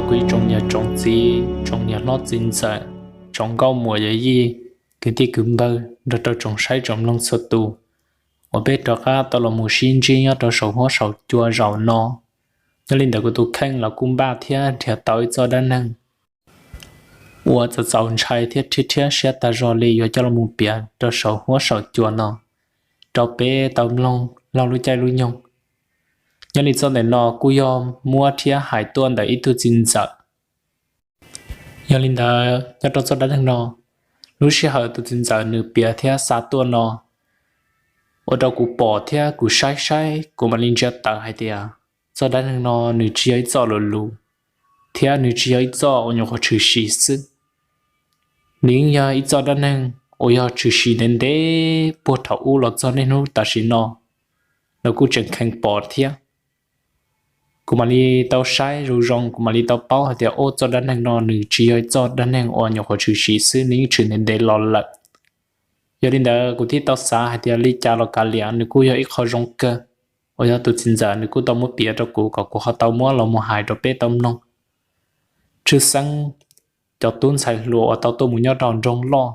kuv ib tsoom niam tsoom txiv, tsoom niam hlob txiv ntxawm, tsoom nkauj muam yawm yij, kwv tij kwv npawg nrog rau tsoom saib tsoom mloog txhua tus uas peb rov qab tau los mus sib ntsib nyob rau saum huab saum cua zaum no. Yog li ntawd kuv tus kheej los kuj npaj thiab nrhiav tau ib txoj dab neeg uas txaus txaus ntshai thiab rhiab rhiab siab tag zog li yuav coj los mus piav rau saum huab saum cua no rau peb tau mloog laug lub caij lub nyoog. Nyob li txoj ntawm no kuj yog muab thiab hais tuaj ntawm ib tug txiv ntxawm. Yog li ntawd nyob rau txoj dab neeg no, lub sij hawm tus txiv ntxawm nws piav thiab xa tuaj no, ua rau kuv pom thiab kuv saib saib kuv mam li ntsia tawm hais tias txoj dab neeg no nws tsis yog ib txoj lus lus, thiab nws tsis yog ib txoj uas nyuam qhuav tshwm sim xwb. Nws yeej yog ib txoj dab neeg uas yog tshwm sim ntev ntev puag thaum ub los txog niaj hnub tam sim no los kuj tseem kheev pom thiab. Kuv mam li tau saib zoo zoo, kuv mam li tau paub hais tias ua txoj dab neeg no nws tsis yog ib txoj dab neeg uas nyuam qhuav tshwm sim xwb, nws yeej tshwm ntev ntev los lawm. Yog li ntawd kuv thiaj tau xav hais tias li cas los kav liam, nws kuj yog ib qho zoo kawg uas yog tus txiv ntxawm nws kuj tau muab piav rau kuv kom kuv ho tau muab los mus hais rau peb tau mloog. Tshwj xeeb cov tub ntxhais hluas uas tau tuaj mus nyob rau nroog loj,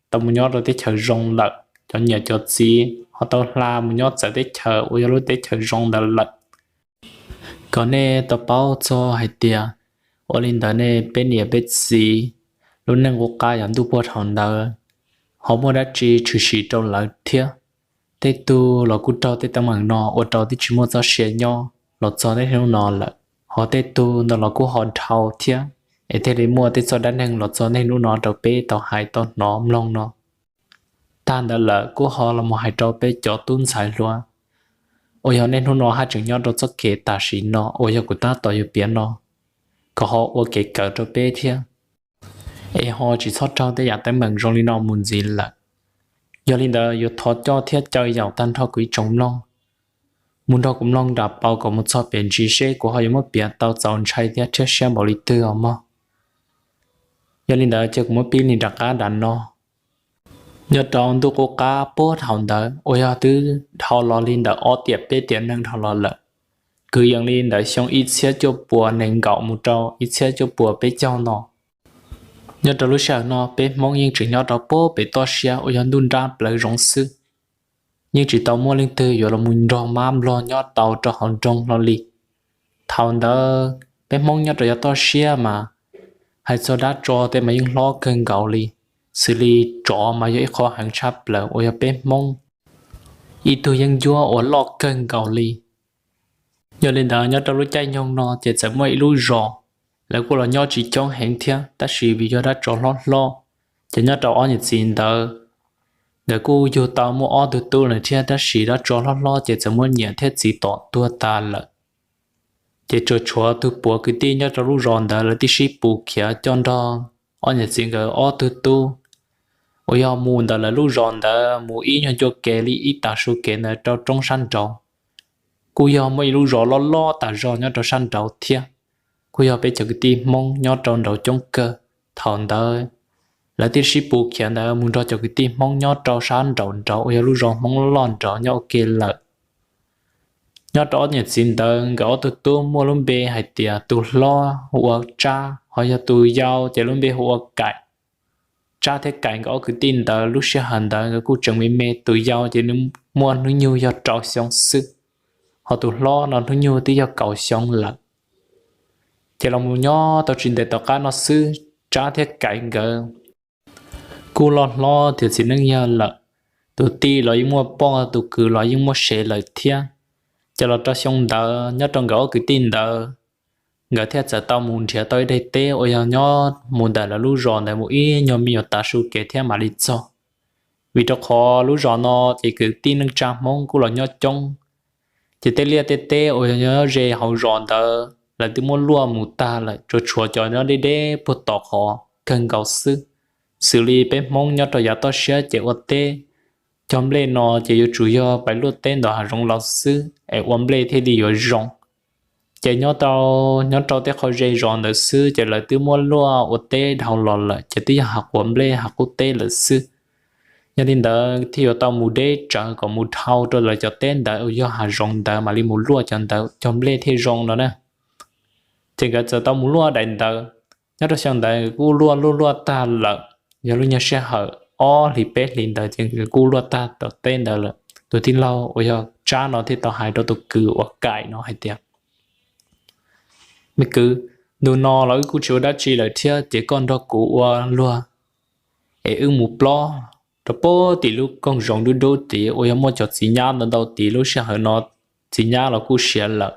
tau mus nyob rau teb chaws zoo lawm, cov niam cov txiv ho tau hla mus nyob txawv teb chaws uas yog lub teb chaws zoo ntawd lawm. Kom nej tau paub txog hais tias ua li ntawd ne peb niam peb txiv lub neej qub qab yav ntuj puag thaum ntawd ho muaj dab tsi tshwm sim rau lawv thiab. Tej tug los kuj raug tej teeb meem no ua rau twb tsis muaj txoj sia nyob los txog niaj hnub no lawm, ho tej tug ntawd los kuj ho dhau thiab, es thiaj li muaj tej txoj dab neeg los txog niaj hnub no rau peb tau hais tau hnov mloog no. Tag ntawd lawm kuj ho los mus hais rau peb cov tub ntxhais hluas uas yog niaj hnub no haj tseem nyob rau txoj kev tam sim no uas yog kuv tab tom yuav piav no, kom ho ua kev kawm rau peb thiab, es ho tsis txhob raug tej yam teeb meem zoo li no mus ntxiv lawm. Yog li ntawd yuav thov coj thiab caw yaum tag nrho kuv ib tsoom mloog mus nrog kuv mloog nram paus kom mus txog pem ntsis seb kuv ho yuav muab piav tau txaus ntshai thiab rhiab siab npaum li twg os mog. Yog li ntawd ces kuv muab pib li nram qab nram no. Nyob rau ntuj qub qab puag thaum ntawd uas yog twb dhau los li ntawm ob tiam peb tiam neeg dhau los lawm, kwv yees li ntawm xyoo ib txhiab cuaj puas nees nkaum mus rau ib txhiab cuaj puas peb caug no. Nyob rau lub sij hawm no peb Hmoob yeej tseem nyob rau puag pem toj siab uas yog ntuj nrab plawv zoov xwb, yeej tsis tau muaj leej twg yuav los mus nrog mab nplog nyob tau rau hauv nroog hlo li. Thaum ntawd peb Hmoob nyob rau yav toj siab mas hais txog dab tsov tej mas yeej hlob kawg nkaus li, xws li tsov mas yog ib qho heev tshaj plaws uas yog peb Hmoob ib tug yeeb ncuab uas loj kawg nkaus li. Yog li ntawd nyob rau lub caij nyoog no ces txawm muaj ib lub zos, lawv kuj los nyob tsis coob heev thiab tab sis vim yog dab tsov hlob hlob, ces nyob rau ob niam txiv ntawd, nkawd kuj yug tau muaj ob tug tub lawm thiab tab sis dab tsov hlob hlob ces txawm muab niam thiab txiv tom tuag tas lawm. Ces tsuas tshuav tug puav kwv tij nyob rau lub zos ntawd lawv thiaj sib pus khiav coj nrog ob niam txiv nkawd ob tug tub uas yog mus ntawm lawv lub zos ntawd mus ib nyuag ncua kev li ib tav su kev ntawd rau roob sab nraud. Kuj yog muaj ib lub zos loj loj tas zog nyob rau sab nraud thiab, kuj yog peb cov kwv tij Hmoob nyob rau nraud coob kawg. Thaum ntawd lawv thiaj sib pus khiav ntawd mus nrog cov kwv tij Hmoob nyob rau sab nraum nraud uas yog lub zos Hmoob loj nraud nyob ua ke lawm. Nyob rau ob niam txiv ntawd nkawd ob tug tub muaj lub npe hais tias tus hlob hu ua Tsab, ho yog tus yau ces lub npe hu ua Kaim. Tsab thiab Kaim nkawd ob kwv tij ntawd lub sij hawm ntawd nkawd kuj tseem me me, tus yau ces nws muaj hnub nyoog yog rau xyoo xwb, ho tus hlob no hnub nyoog twb yog kaum xyoo lawm. Ces los mus nyob tau tsis ntev tom qab no xwb Tsab thiab Kaim nkawd kuj loj hlob tiav txiv neej yawg lawm. Tus tij los yeej muaj poj, tus kwv los yeej muaj sev lawm thiab. Ces los rau xyoo ntawd nyob rau nkawd ob kwv tij ntawd, nkawd thiaj txawm tau mus nrhiav tau ib daim teb uas yog nyob mus ntawm lawv lub zos ntawd mus ib nyuag me nyuam tav su kev thiab mam li txog. Vim rau qhov lub zos no ces kwv tij neej tsa Hmoob kuj los nyob coob, ces tej liaj tej teb uas yog nyob ze hauv zos ntawd lawv twb muab luaj mus tag lawm, tsuas tshuav cov nyob deb deb puag tom qhov kawg nkaus xwb. Xws li peb Hmoob nyob rau yav toj siab ces ua teb cog nplej no ces yuav tsum yog pais luaj teb ntawm hav zoov los xwb es ua nplej thiaj li yuav zoo. Ces nyob rau, nyob rau tej qhov ze zos ntawd xwb ces lawv twb muab luaj ua teb dhau los lawm, ces twb yog hav quav nplej hav qub teb lawm xwb. Yog li ntawd thiaj yuav tau mus deb tsawv kom mus dhau rau lawv cov teb ntawd uas yog hav zoov ntawd mam li mus luaj cov ntawd cog nplej thiaj zoo no na. Ces nkawd txawm tau mus luaj daim ntawv. Nyob rau xyoo ntawd nkawd kuj luaj luaj luaj tag lawm, yog lub nyuag sij hawm ob hlis peb hlis ntawd ces nkawd kuj luaj tag tom teb ntawd lawm. Tus tij laug uas yog Tsab no thiaj tau hais rau tus kwv uas Kaim no hais tias, Me kwv, ntu no los wb kuj tsis ua dab tsi lawm thiab, ces koj nrog kuv ua luag es wb mus plob rau pem tim lub koog zoov dub dub tid uas yog muaj cov txiv nyab ntau ntau tid. Lub sij hawm no txiv nyab los kuj siav lawm,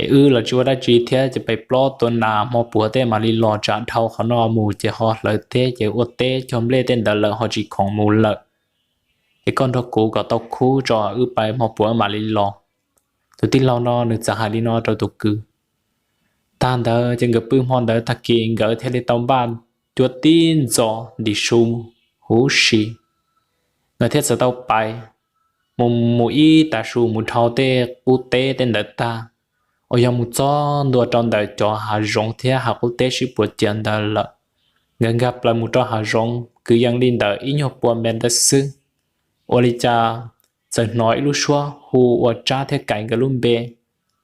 es wb los tsis ua dab tsi thiab, ces pem plob tua nas hmo puav tej mam li los, tsam dhau qhov no mus ces ho hlawv teb ces ua teb cog nplej tej ntawd lawm ho tsis khoom mus lawm. Es koj nrog kuv kom tau khub tso, wb pais hmo puav mam li los. Tus tij laug no nws txawm hais li no rau tus kwv. Tag ntawd ces nkawd pw hmo ntawd tag kis nkawd thiaj li tau npaj cuab tib ntxov ntim su huv si. Nkawd thiaj txawm tau pais mus mus ib tav su mus dhau tej qub teb tej ntawd tag, uas yog mus txog ntua rau ntawm cov hav zoov thiab hav qub teb sib puas ciav ntawd lawm. Nkawd nkag plaws mus rau hav zoov kwv yees li ntawm ib nyuag pua mev ntawd xwb, ua li cas txawm hnov ib lub suab hu ua Tsab thiab Kaim nkawd lub npe.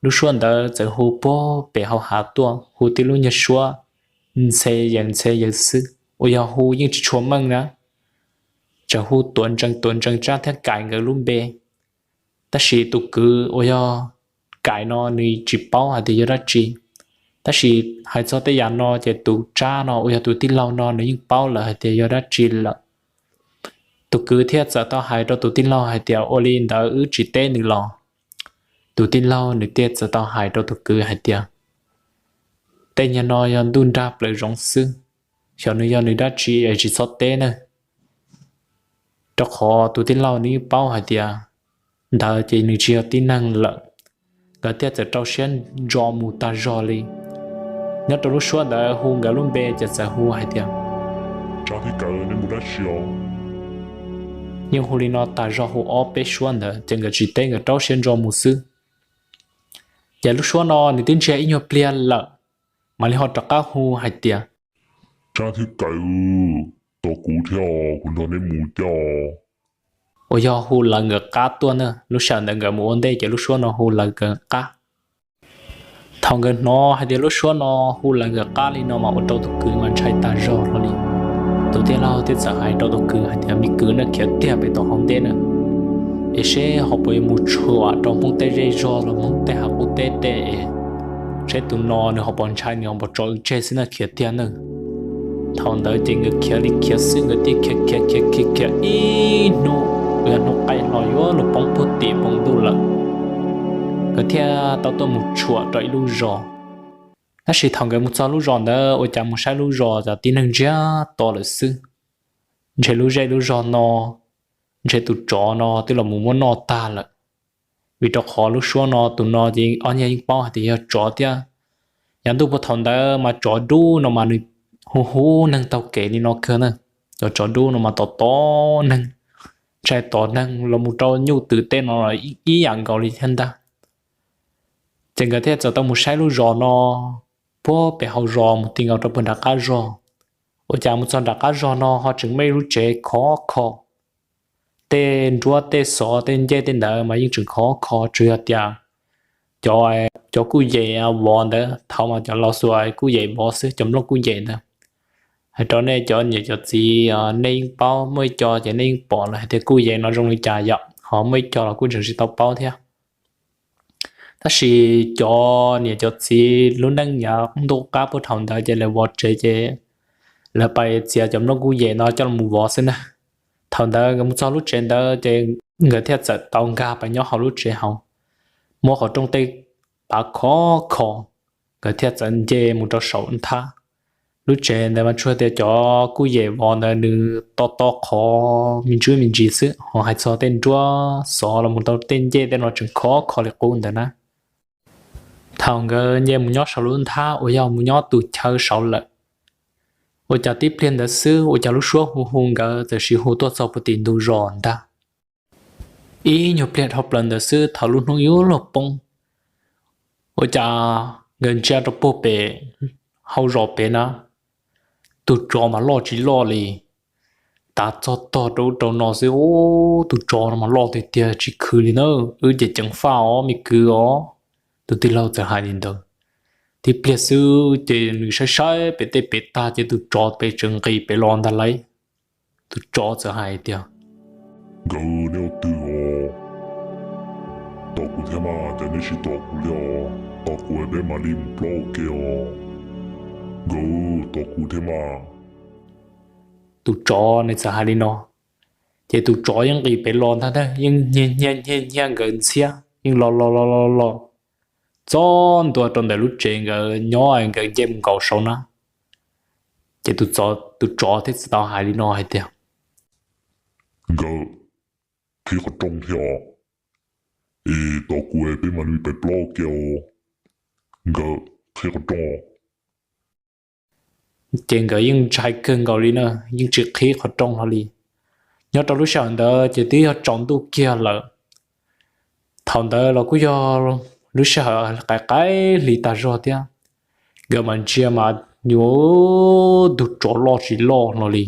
Lub suab ntawd txawm hu puag pem hauv hav tuaj, hu tib lub nyuag suab ntxhe yees ntxhe yees xwb, uas yog hu yeej tsis tshua meej na. Txawm hu tuav ntsees tuav ntsees Tsab thiab Kaim nkawd lub npe. Tab sis tus kwv uas yog Kaim no nws tsis paub hais tias yog dab tsi, tab sis hais txog tej yam no ces tus Tsab no uas yog tus tij laug no nws yeej paub lawm hais tias yog dab tsi lawm. Tus kwv thiaj txawm tau hais rau tus tij laug hais tias, Ua li ntawd wb tsis teb nws los? Tus tij laug nws thiaj txawm tau hais rau tus kwv hais tias, Tej nyuag no yog ntuj nrag plaws zoov xwb, xyov nws yog nws dab tsi es tsis txhob teb nawb. Rau qhov tus tij laug nws yeej paub hais tias ntawd ces nws tsis yog tib neeg lawm. Nkawd thiaj txawm rau siab ntso mus tag zog li. Nyob rau lub suab ntawd hu nkawd lub npe ces txawm hu hais tias, Tsab thiab Kaim, nej mus dab tsi os? Yeej hu li no tag zog, hu ob peb suab ntawd ces nkawd tsis teb, nkawd rau siab ntso mus xwb. Ces lub suab no nws twb ntsiag ib nyuag pliag lawm, mam li ho rov qab hu hais tias, Tsab thiab Kaim, tos kuv thiab, kuv nrog neb mus thiab. Uas yog hu lawv nkawd qab tuaj na. Lub sij hawm ntawd nkawd mus ua ntej ces lub suab no hu lawv nkawd qab. Thaum nkawd hnov hais tias lub suab no hu lawv nkawd qab li no mas ua rau tus kwv mas ntshai tag zog hlo li. Tus tij laug thiaj txawm hais rau tus kwv hais tias, Me kwv, nej khiav tiag pem tom hauv ntej na, es seb ho puas yuav mus tshuam rau Hmoob tej zej zog los Hmoob tej hav qub teb tej es seb tus no nws ho puas ntshai, nws ho puas tso wb tseg xwb na, khiav tiag nawb. Thaum ntawd ces nkawd khiav li khiav xwb, nkawd thiaj khiav khiav khiav khiav khiav ib hnub, hnub qaij hlo yuav luag poob puag tim npoo ntuj lawm, nkawd thiaj tau tuaj mus tshuam rau ib lub zos. Tab sis thaum nkawd mus txog lub zos ntawd ua cas mus saib lub zos cas tib neeg ntsiag to lawm xwb. Ntshe lub zej lub zos no, ntshe tus tsov no twb los mus muab noj tag lawm. Vim rau qhov lub suab no tus no ces ob niag yeej paub hais tias yog tsov thiab. Yav ntuj puag thaum ntawd mas tsov dub no mas nws hu hu neeg taug kev li no kawg na. Cov tsov dub no mas tom tom neeg, ntshai tom neeg los mus rau nyuj twm tej no ib yam nkaus li thiab ntag. Ces nkawd thiaj txawm tau mus saib lub zos no puag pem hauv zos mus ti nkaus rau puag nram qab zos. Ua cas mus txog nram qab zos no ho tseem muaj ib lub tsev khov kho. Tej nruab tej xov tej ncej tej ntawd mas yeej tseem khov kho, tsuas yog tias cov, cov kuj yem vov ntawd, thaum mas cov laus xuas kuj yem vov xwb, cov nplooj kuj yem ntawd. Hais rau nej cov niam cov txiv, nej yeej paub, muaj ib co ces nej yeej pom lawm hais tias kuj yem no zoo li cas yom, ho muaj ib co los kuj tseem tsis tau paub thiab. Tab sis cov niam cov txiv lub neej yav ntuj qab puag thaum ntawd ces lawv vov tsev ces lawv pais txiav cov nplooj kuj yem no coj los vov xwb na. Thaum ntawd nkawd mus txog lub tsev ntawd ces nkawd thiaj txawm tau nkag pais nyob hauv lub tsev hauv, muab qhov rooj tej pav khov kho, nkawd thiaj txawm nce mus rau saum nthab. Lub tsev ntawd mas tsuas tias cov kuj yem vov ntawd nws to to qhov me ntsis me ntsis xwb, ho hais txog tej nruab xov los mus rau tej ncej tej no tseem khov kho li qub ntawd na. Thaum nkawd nce mus nyob saum lub nthab uas yog mus nyob tus chaw saud lawm, ua cas tib pliag ntawd xwb ua cas lub suab hu hu nkawd txawm sis hu tuaj txog puag tim ntug zos ntag. Ib nyuag pliag dhau plaws ntawd xwb thaum lub hnub yuav luag poob, ua cas nkawd ntsia rau puag pem hauv zos pem na, tus tsov mas loj tsis loj li, tav txog tog rau ub rau no xwb. Ub, tus tsov no mas loj tiag tiag tsis khwv li na, wb ces ceev faj os me kwv os. Tus tij laug txawm hais li ntawd. Tib pliag xwb ces nws saib saib pem tej pem tag ces tus tsov pem tseem nqis pem los ntag lauj. Tus tsov txawm hais tias, Nkawd, neb ua twg os? Tos kuv thiab mas, cas neb tsis tos kuv li os? Tos kuv peb mam li mus plaub ua ke os. Nkawd, tos kuv thiab mas. Tus tsov nws txawm hais li no, ces tus tsov yeej nqis pem los ntag, yeej nyiag nyiag nyiag nkawd ntxhiab, yeej los los los los los txog ntua rau ntawm lub tsev nkawd nyob, nkawd nce mus nkaum saum na. Ces tus tsov thiaj txawm tau hais li no hais tias, Nkawd, qhib qhov rooj thiab os, es tos kuv peb mam li pem plaub ua ke os. Nkawd, qhib qhov rooj. Ces nkawd yeej ntshai kawg nkaus li na, yeej tsis qhib qhov rooj hlo li. Nyob rau lub sij hawm ntawd ces twb yog tsaus ntuj kiag lawm. Thaum ntawd los kuj yog lub sij hawm qaim qaim hli tag zog thiab, nkawd mas ntsia mas nyuam tus tsov loj tsis loj hlo li.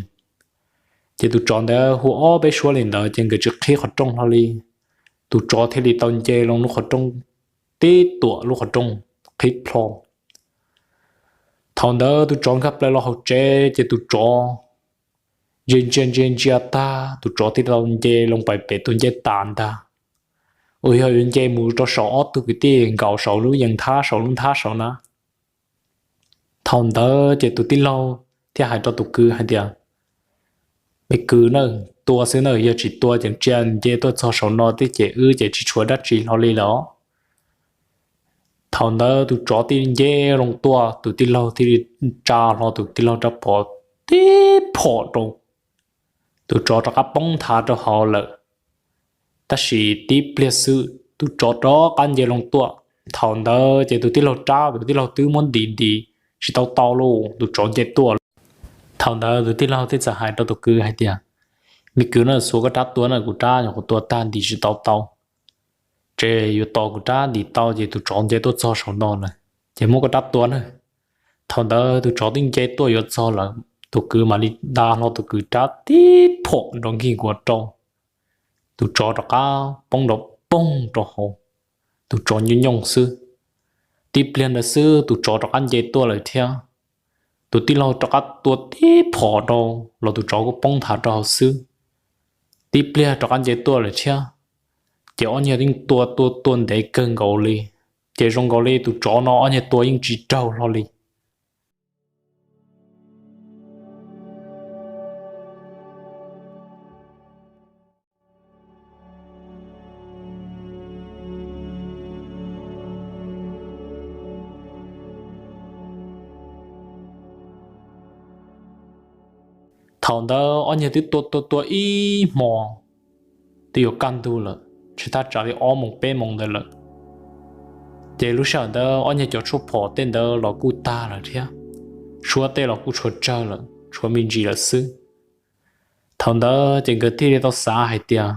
Ces tus tsov ntawd hu ob peb suab li ntawd ces nkawd tsis qhib qhov rooj hlo li. Tus tsov thiaj li tau nce loo lub qhov rooj, tib tuam lub qhov rooj qhib plho. Thaum ntawd tus tsov nkag plaws los hauv tsev ces tus tsov ntsia ntsia ntsia ntsia tag, tus tsov thiaj tau nce loo pais pem tus ncej tas ntag, uas yog yuav nce mus rau saum ob tug kwv tij nkaum saum lub yees nthab saum lub nthab saum na. Thaum ntawd ces tus tij laug thiaj hais rau tus kwv hais tias, Me kwv na, tua xwb na, yog tsis tua ces tsis nce tuaj txog saum no thiab ces wb ces tsis tshuav dab tsi hlo li lawm. Thaum ntawd tus tsov thiaj nce loo tuaj, tus tij laug thiaj li tsa hlo tus tij laug rab phom tib phom rau, tus tsov rov qab poob nthav rau hauv lawm. Tab sis tib pliag xwb tus tsov rov qab nce loo tuaj. Thaum ntawd ces tus tij laug rab, tus tij laug twb muab ntim ntim tsis tau tau lauj, tus tsov nce tuaj lawm. Thaum ntawd tus tij laug thiaj txawm hais rau tus kwv hais tias, Me kwv na, xuas koj rab tua na, kuv rab nyuam qhuav tua tag ntim tsis tau tau. Ces yuav tos kuv rab ntim tau ces tus tsov nce tuaj txog saum no lawm, ces muab koj rab tua na. Thaum ntawd tus tsov twb nce tuaj yuav txog lawm, tus kwv mam li da hlo tus kwv rab tib phom nrov nkig nkuav rau. Tus tsov rov qab poob nrov poog rau hauv, tus tsov nyooj nyooj xwb. Tib pliag ntawd xwb tus tsov rov qab nce tuaj lawm thiab. Tus tij laug rov qab tua tib phom rau los tus tsov kuj poob nthav rau hauv xwb. Tib pliag rov qab nce tuaj lawm thiab, ces ob niag yeej tua tua tua ntev kawg nkaus li, ces zoo nkaus li tus tsov no ob niag tua yeej tsis raug hlo li. Thaum ntawd ob niag twb tua tua tua ib hmo, twb yuav kaj ntug lawm, tsis thaj tsam li ob moos peb moos ntawd lawm. Ces lub sij hawm ntawd ob niag cov tshuaj phom tej ntawd los kuj tag lawm thiab, tshuaj tej los kuj tshuav tsawg lawm, tshuav me ntsis lawm xwb. Thaum ntawd ces nkawd thiaj li tau xav hais tias,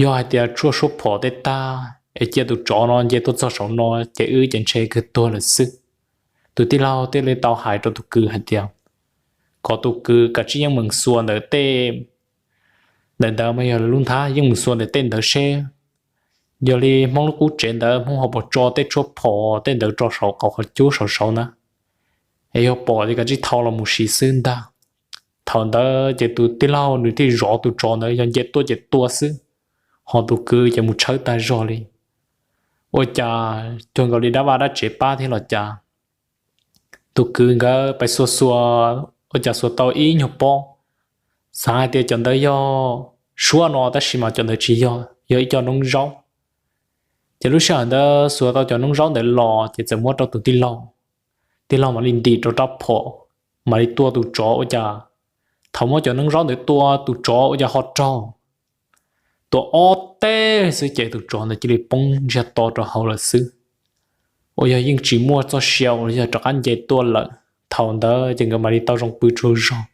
yog hais tias tshuaj suab phom tej tag es cia tus tsov no nce tuaj txog saum no ces wb ces ntshe kawg tuag lawm xwb. Tus tij laug thiaj li tau hais rau tus kwv hais tias, kom tus kwv kav tsij yeej meem xuas ntawm tej, ntawm ntawd mas yog lub nthab, yeej meem xuas ntawm tej ntawd seb yog li Hmoob lub qub tsev ntawd Hmoob ho puas tso tej tshuaj phom tej ntawd rau saum qab qhov cub saum saud na. Es yog pom ces kav tsij thau los mus siv xwb ntag. Thaum ntawd ces tus tij laug nws thiaj zov tus tsov ntawd, yog nce tuaj ces tua xwb, ho tus kwv ces mus tshawb tag zog li. Ua cas cuag nkaus li dab vaj dab tsev pab thiab los cas, tus kwv nkawd pais xuas xuas, ua cas xuas tau ib nyuag pob, xav hais tias cov ntawd yog suab no tab sis mas cov ntawd tsis yog, yog ib co noob zaub. Ces lub sij hawm ntawd xuas tau cov noob zaub ntawd los ces txawm muab rau tus tij laug. Tij laug mam li ntim rau rab phom, mam li tua tus tsov ua cas, thaum muab cov noob zaub ntawd tua tus tsov ua cas ho raug, tua ob teg xwb ces tus tsov ntawd cia li poob ntsiag to rau hauv lawm xwb. Uas yog yeej tsis muaj txoj sia uas yog rov qab nce tuaj lawm. Thaum ntawd ces nkawd mam li tau zoo pw tsaug zog,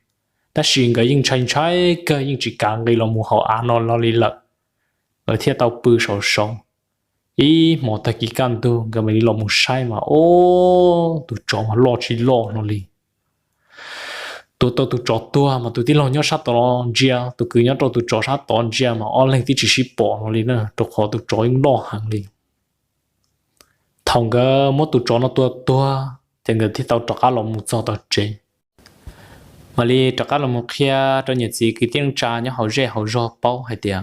tab sis nkawd yeej ntshai ntshai kawg yeej tsis kam nqis los mus hauv av no los li lawm. Nkawd thiaj tau pw saum saud. Ib hmo tag kis kaj ntug nkawd mam li los mus saib mas, o, tus tsov mas loj tsis loj hlo li. Tua tau tus tsov tuag mas tus tij laug nyob sab tod ntsia, tus kwv nyob rau tus tsov sab tod ntsia mas ob leeg twb tsis sib pom hlo li na, rau qhov tus tsov yeej loj heev li. Thaum nkawd muab tus tsov no tua tuag ces nkawd thiaj tau rov qab los mus txog tom tsev. Mam li rov qab los mus qhia rau niam txiv kwv tij neej tsa nyob hauv zej hauv zog paub hais tias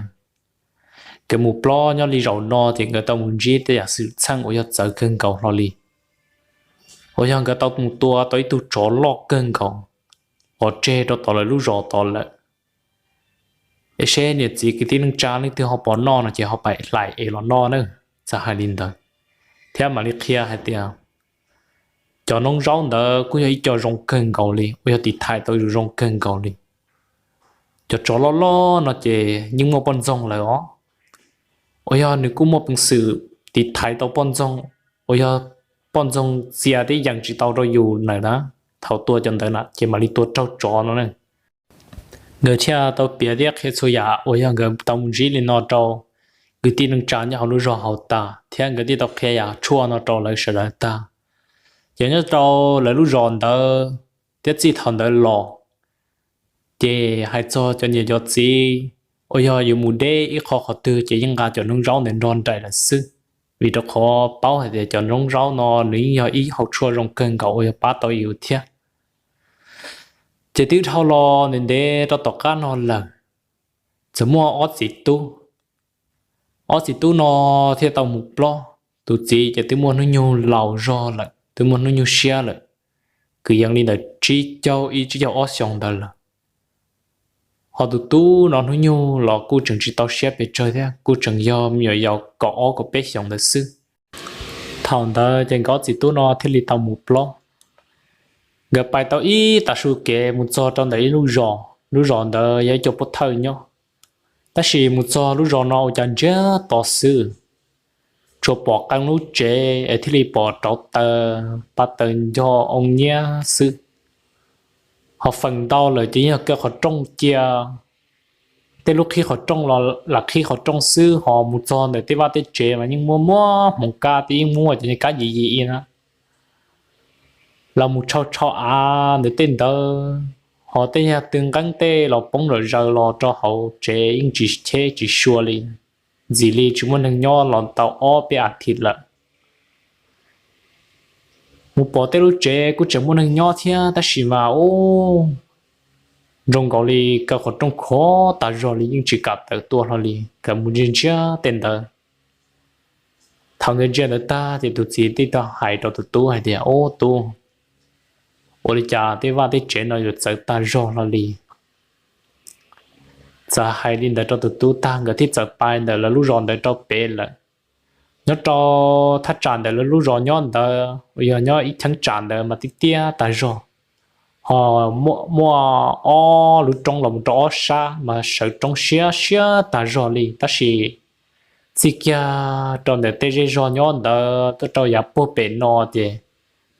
nkawd mus plob nyob li zaum no ces nkawd tau mus ntsib tej yam xwm txheej uas yog txawv kawg nkaus hlo li, uas yog nkawd tau mus tua tau ib tug tsov loj kawg nkaus uas tseg rau tom lawv lub zos tod lawm. Es seb niam txiv kwv tij neej tsa leej twg ho pom noj no ces ho pab hlais es los noj na, txawm hais li ntawd. Thiab mam li qhia hais tias cov noob zaub ntawd kuj yog ib co zoo kawg nkaus li, uas yog tiv thaiv tau zoo kawg nkaus li. Cov tsov loj loj no ces yeej muaj poj ntxoog lawm os, uas yog nws kuj muaj peev xwm tiv thaiv tau poj ntxoog, uas yog poj ntxoog txia thiab yees tsis tau rau yus lawm na. Thaum tua cov ntawd na ces mam li tua raug tsov no ne. Nkawd thiaj tau piav thiab qhia txhua yam uas yog nkawd tau mus ntsib li no rau kwv tij neej tsa nyob hauv lub zos hauv tas, thiab nkawd thiaj tau qhia yam tshuaj no rau lawv sawv daws tag. Ces nyob rau lawv lub zos ntawd thiab txij thaum ntawd los, ces hais txog cov niam cov txiv, uas yog yus mus deb ib qho qhov twg ces yeej nqa cov noob zaub ntawd nrog nraim lawm xwb, vim rau qhov paub hais tias cov noob zaub no nws yeej yog ib hauv tshuaj zoo kawg nkaus uas yog pab tau yus thiab. Ces twb dhau los ntev ntev rau tom qab no lawm, txawm muaj ob txiv tub. Ob txiv tub no thiaj tau mus plob. Tus txiv ces twb muaj hnub nyoog laus zog lawm, twb muaj hnub nyoog siab lawm, kwv yees li ntawm tsib caug ib tsib caug ob xyoos ntawd lawm. Ho tus tub no hnub nyoog los kuj tseem tsis tau siab pes tsawg thiab, kuj tseem yog me nyuam yaus kaum ob kaum peb xyoos ntawd xwb. Thaum ntawd ces nkawd ob txiv tub no thiaj li tau mus plob. Nkawd pais tau ib tav su kev mus txog rau ntawm ib lub zos, lub zos ntawd yog ib co pov thawj nyob. Tab sis mus txog lub zos no ua cas ntsiag to xwb, tsuas pom qee lub tsev es thiaj li pom rauv taws, pa taws ncog oo nyiab xwb. Ho feem ntau lawm ces yog kaw qhov rooj cia, tej lub qhib qhov rooj los lam qhib qhov rooj xwb, ho mus txog ntawm tej vaj tej tsev mas yeej muaj muaj hmoov kab, tej yeej muaj cov kab yim yim i na, los mus tshau tshau av ntawm tej ntawd, ho tej yog tw nqeeb tej los poob lawm zaws los rau hauv tsev yeej tsis cheb tsis sua li. Ntxim li tsis muaj neeg nyob los tau ob peb as thiv lawm. Mus pom tej lub tsev kuj tseem muaj neeg nyob thiab, tab sis mas ub, zoo nkaus li kaw qhov rooj khov tas zog li, yeej tsis kam tawm tuaj hlo li, kaw mus ntsia ntsia tej ntawd. Thaum nkawd ntsia ntawd tag ces tus txiv thiaj tau hais rau tus tub hais tias, Ub tub, ua li cas tej vaj tej tsev no yuav txawv tag zog hlo li? Txawm hais li ntawd rau tus tub tag, nkawd thiaj txawm pais ntawm lawv lub zos ntawd rau pem lawm. Nyob rau thaj tsam ntawm lawv lub zos nyob ntawd uas yog nyob ib cheeb tsam ntawd mas tiaj tiaj tag zog, ho muaj ob lub roob los mus rau ob sab mas sawv roob siab siab tag zog li. Tab sis txij kiag rau ntawm tej zej zog nyob ntawd tuaj rau yav puag pem no ces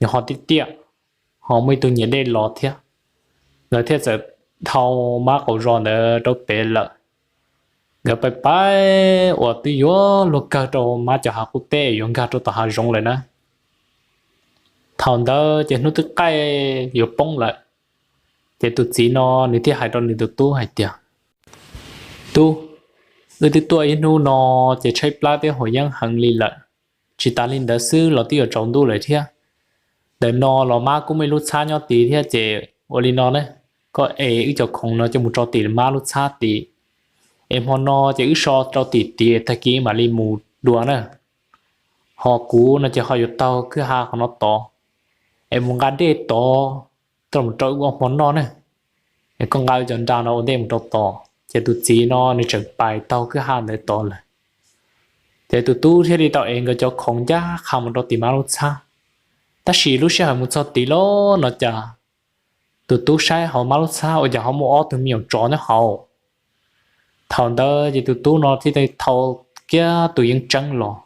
nws ho tiaj tiaj, ho muaj ib tug nyias dej los thiab. Nkawd thiaj txawm dhau mab qaum zos ntawd rau pem lawm. Nkawd pais pais uas twb yuav luag kawg rau mab cov hav qub teb yuav nkag rau tom hav zoov lawm na. Thaum ntawd ces hnub twb qaij yuav poob lawm, ces tus txiv no nws thiaj hais rau nws tus tub hais tias, Tub, wb twb tuaj ib hnub no ces tshaib plab thiab haus yeeb heev li lawm. Tsis tas li ntawd xwb los twb yuav tsaus ntuj lawm thiab. Ntawm no los mab kuj muaj ib lub txhab nyob tid thiab, ces ua li no ne, koj es wb cov khoom no coj mus rau tim mab lub txhab tid, es hmo no ces wb so rau tim tid, tag kis mam li mus dua na. Ho kuv no ces ho yuav taug kwj ha qhov no tod, es mus nqa dej tod coj los rau wb ua hmo noj ne. Es koj nqa wb cov nra no ua ntej mus rau tod. Ces tus txiv no nws tseem pais taug kwj ha ntawd tod lawm. Ces tus tub thiaj li tau ev nkawd cov khoom ncaj qha mus rau tim mab lub txhab. Tab sis lub sij hawm mus txog tid lawm no cas tus tub saib hauv mab lub txhab ua cas ho muaj ob tug me nyuam tsov nyob hauv. Thaum ntawd ces tus tub no thiaj thau kiag tus yeeb tseeb los.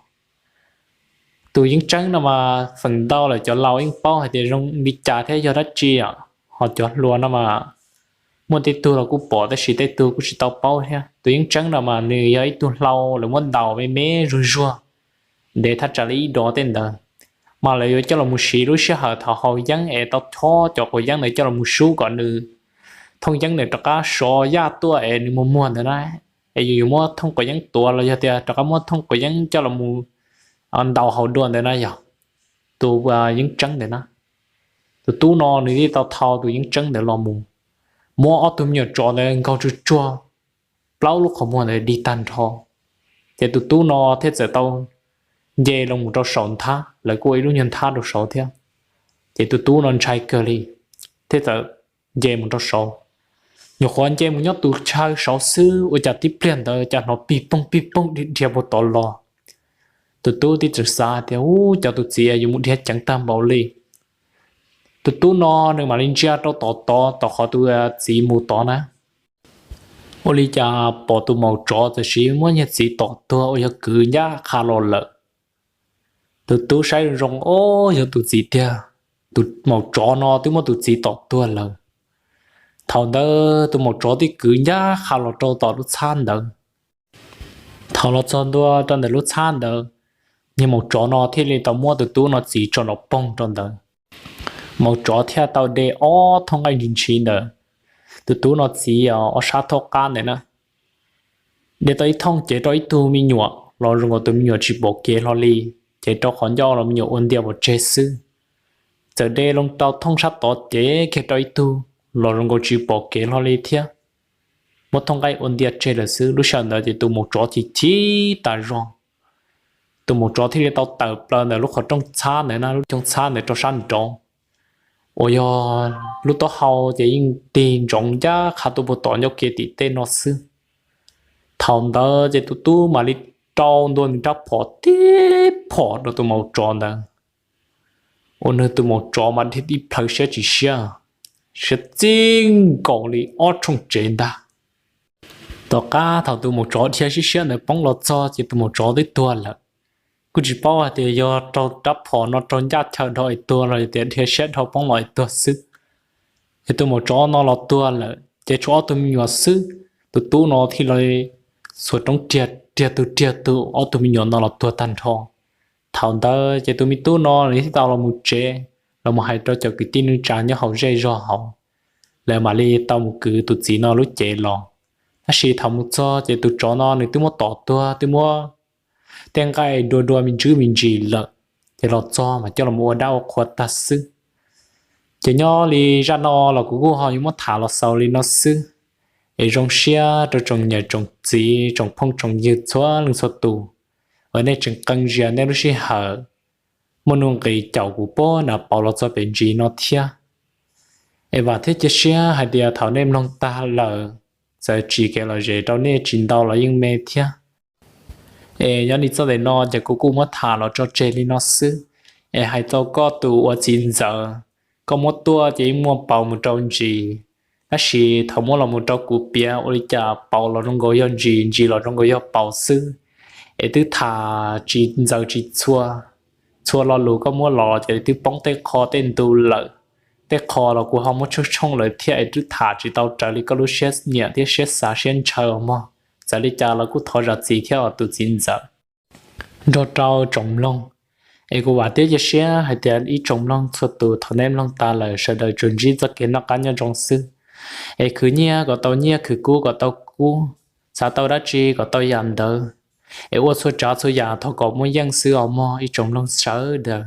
Tus yeeb tseeb no mas feem ntau lawm cov laus yeej paub hais tias zoo li cas thiab yog dab tsi, ho cov hluas no mas muaj tej tug los kuj pom tab sis tej tug kuj tsis tau paub thiab. Tus yeeb tseeb no mas nws yog ib tug hlau lawv muab ntaus me me zuag zuag ntev thaj tsam li ib dos tej ntawd, mas lawv yuav coj los mus siv lub sij hawm thaum haus yeeb es tau chob cov quav yeeb ntawd coj los mus sub kom nws thooj yeeb ntawd rov qab sov yaj tuaj es nws muag muag ntawd na. Es yus yuav muab thooj quav yeeb tuav los yog tias rov qab muab thooj quav yeeb coj los mus ntaus haus dua ntawd na yog. tus yeeb tseeb ntawd na. Tus tub no nws thiaj tau thau tus yeeb tseeb ntawd los mus, muab ob tug me nyuam tsov ntawd nkaug tsuag tsuag, plaub lub qhov muag ntawd dig tag nrho. Ces tus tub no thiaj txawm tau nce loo mus rau saum nthab, lawv kuj ua ib lub nyuag nthab rau saud thiab. Ces tus tub no ntshai kawg li, thiaj txawm nce mus rau saud. Nyuam qhuav nce mus nyob tus chaw saud xwb, ua cas tib pliag ntawd cas hnov pig poog pig poog dhia dhia puag tod los. Tus tub tib txawm xav tias, Ub, cov tus txiv yuav mus dhia ceev tag npaum li. Tus tub no nws mam li ntsia rau tom tod, tom qhov tus txiv mus tod na, ua li cas pom tus maum tsov txawm siv muab niag txiv tom tuag uas yog kwv ncaj qha los lawm. Tus tub saib zoo zoo, Ob, yog tus txiv tiag. Tus maum tsov no twb muab tus txiv tom tuag lawm. Thaum ntawd tus maum tsov thiaj kwv ncaj qha los rau tom lub txhab ntawd. Thaum los txog ntua rau ntawm lub txhab ntawd, niag maum tsov no thiaj li tau muab tus tub no txiv tso nrov poog rau ntawd. Maum tsov thiaj tau de ob thooj nqaij ntshis ntawd, tus tub no txiv ob sab thoob qab ntawd na, de tau ib thooj cev rau ib tug me nyuam los zoo nkaus tus me nyuam tsis pom kev hlo li, cev rau qhov ncauj los me nyuam ua ntiag pov tseg xwb. Txawm de loo rau thooj sab tod cev kiag rau ib tug los zoo nkaus tsis pom kev hlo li thiab, muab thooj nqaij ua ntiag tseg lawm xwb. Lub sij hawm ntawd ces tus maum tsov chim chim tas zog. Tus maum tsov thiaj li tau tawm plaws ntawm lub qhov rooj txhab ntawd na, lub cooj txhab ntawd rau sab nraud, uas yog lub taub hau ces yeej tig ntsoov ncaj qha tuaj puag tom ncauj kev tim tej no xwb. Thaum ntawd ces tus tub mam li rau ntua nws rab phom tib phom rau tus maum tsov ntawd, ua rau tus maum tsov mas dhia ib plhaw siab tsis siab, siab txij nkaus li ob tshooj tsev ntag. Tom qab thaum tus maum tsov dhia siab siab ntawd poob los txog ces tus maum tsov twb tuag lawm. Kuj tsis paub hais tias yog raug rab phom no raug ncaj chaw dhau es tuag los yog tias dhia siab dhau poob los es tuag xwb. Ces tus maum tsov no los tuag lawm ces tshuav ob tug me nyuam xwb. Tus tub no thiaj li xuas roob riag riag tug riag tug, ob tug me nyuam no los tuag tag nrho. Thaum ntawd ces tus me tub no nws thiaj tau los mus tsev, los mus hais rau cov kwv tij neej tsa nyob hauv zej zog hauv, lawv mam li tau mus kwv tus txiv no lub cev los. Tab sis thaum mus txog ces tus tsov no nws twb muab tom tuag, twb muab tej nqaij dua dua me ntsis me ntsis lawm, ces los txog mas coj los ua dab ua qhua tag xwb. Ces nyob li zaj no los kuv kuj ho yuav muab tham los xaus li no xwb. Es zoo siab rau tsoom niam tsoom txiv tsoom phooj tsoom ywg txhua leej txhua tus uas nej tseem qee zias nej lub sij hawm muaj nuj nqis caum kuv puag nram pauv los txog pem ntsis no thiab. Es vam thiab cia siab hais tias thaum nej mloog tag lawm, txawm tsim kev lom zem rau nej tsis ntau los yeej me thiab. Es nyob li txoj ntawm no ces kuv kuj muab tham los tso tseg li no xwb. Es hais txog koj tus ua txiv ntxawm, koj muab tuaj ces yeej muaj pauv mus rau ntsis, tab sis thaum muab los mus rau kuv piav ua li cas pauv los zoo nkaus yog ntsis, ntsis los zoo nkaus yog pauv xwb. Es twb tham tsis ntxaws tsis txhua, txhua lo lus koj muab los ces twb poob tej qho tej ntu lawm. Tej qho los kuv ho muab tshooj tshooj lawm thiab es twb tham tsis tau raws li koj lub siab nyiam thiab siab xav siab ntshaw mog. Txawm li cas los kuj thov zam txim thiab os tus txiv ntxawm. Nrog rau tsoom mloog, es kuv vam thiab cia siab hais tias ib tsoom mloog txhua tus thaum nej mloog tas lawm sawv daws tsuas ntsib txoj kev noj qab nyob zoo xwb. Es khwv nyiaj kom tau nyiaj, khwv kub kom tau kub, xav tau dab tsi kom tau yam ntawd. Es ua txhua tsav txhua yam thov kom muaj yeej xwb os mog ib tsoom mloog sawv daws.